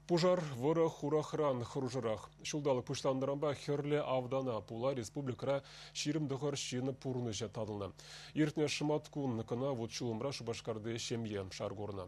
Пушар вӑрӑ-хурахран хӑрушӑрах. Ҫулталӑк пуҫланнӑранпа хӗрлӗ автана пула республикӑра 29 ҫын пурнӑҫӗ татӑлнӑ. Иртнӗ шӑматкун кӑна вут-ҫулӑмра Шупашкарти ҫемье шар курнӑ.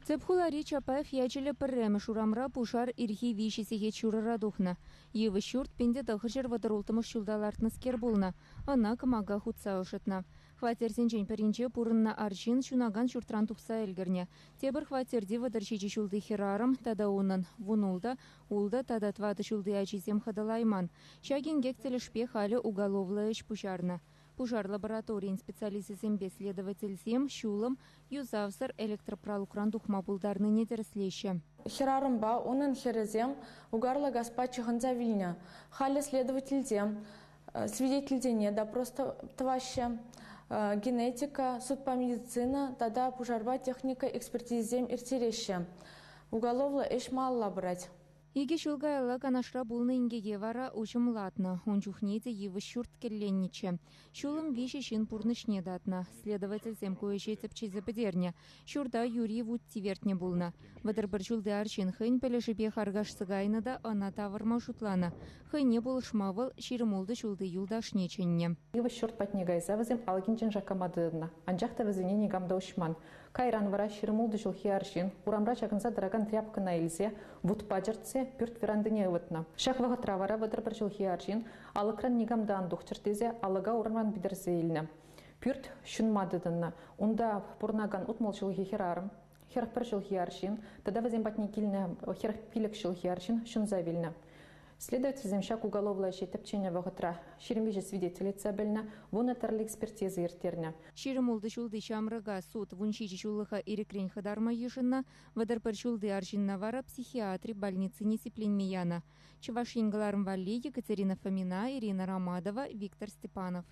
Тӗп хулари Чапаев ячӗллӗ пӗрремӗш урамра пушар ирхи 3 сехет ҫурӑра тухнӑ. Йывӑҫ ҫурт 1936 ҫулта лартнӑскер пулнӑ. Ӑна кӑмака хутса ӑшӑтнӑ. Хваттерсенчен пӗринче пурӑннӑ арҫын ҫунакан ҫуртран тухса ӗлкӗрнӗ. Тепӗр хваттерти 37 ҫулти хӗрарӑм тата унӑн 16, ултӑ тата тӑватӑ ҫулти ачисем хӑтӑлайман. Ҫак инкек тӗлӗшпе халӗ уголовлӑ ӗҫ пуҫарнӑ. Пушар лабораторийӗн специалисчӗсемпе следовательсем ҫулӑм юсавсӑр электропралукран тухма пултарнине тӗрӗслеҫҫӗ. Хӗрарӑмпа унӑн хӗрӗсем угарлӑ газпа чыхӑнса вилнӗ. Халӗ следовательсем свидетельсене допрос тӑваҫҫӗ. Генетика, судпа медицина тата пушарпа техника экспертизисем ирттереҫҫӗ. Уголовлӑ ӗҫ малалла пырать. Икӗ ҫул каялла Канашра пулнӑ инкеке вара уҫӑмлатнӑ. Ун чухне те йывӑҫ ҫурт кӗлленнӗччӗ. Ҫулӑм виҫӗ ҫын пурнӑҫне татнӑ. Следовательсем ку ӗҫе тӗпчесе пӗтернӗ. Ҫурта юри вут тивертнӗ пулнӑ. 31 ҫулти арҫын хӑйӗн пӗлӗшӗпе харкашса кайнӑ та ӑна тавӑрма шутланӑ. Хӑйне пулӑшма вӑл 26 ҫулти юлташне чӗннӗ. Йывӑҫ ҫурт патне кайса вӗсем алӑкӗнчен шаккама тытӑннӑ. Анчах та вӗсене никам та уҫман. Кайран вара 26 ҫулхи арҫын урамра ҫакӑнса тӑракан тряпкӑна илсе вутпа чӗртсе пӳрт верандине ывӑтнӑ. Ҫак вӑхӑтра вара 31 ҫулхи арҫын алӑкран никам та ан тухчӑр тесе алӑка урамран питӗрсе илнӗ. Пӳрт ҫунма тытӑннӑ. Унта пурӑнакан 60 ҫулхи хӗрарӑм, 41 ҫулхи арҫын тата вӗсем патне килнӗ 45 ҫулхи арҫын ҫунса вилнӗ. Следовательсем ҫак уголовлӑ ӗҫе тӗпченӗ вӑхӑтра 23 свидетель ыйтса пӗлнӗ, вунӑ тӗрлӗ экспертиза ирттернӗ. 26 ҫулти ҫамрӑка суд 17 ҫуллӑха ирӗкрен хӑтарма йышӑннӑ, 31 ҫулти арҫынна вара психиатри больницине сипленме янӑ. Чӑваш Ен кӑларӑм валли Екатерина Фомина, Ирина Ромадова, Виктор Степанов.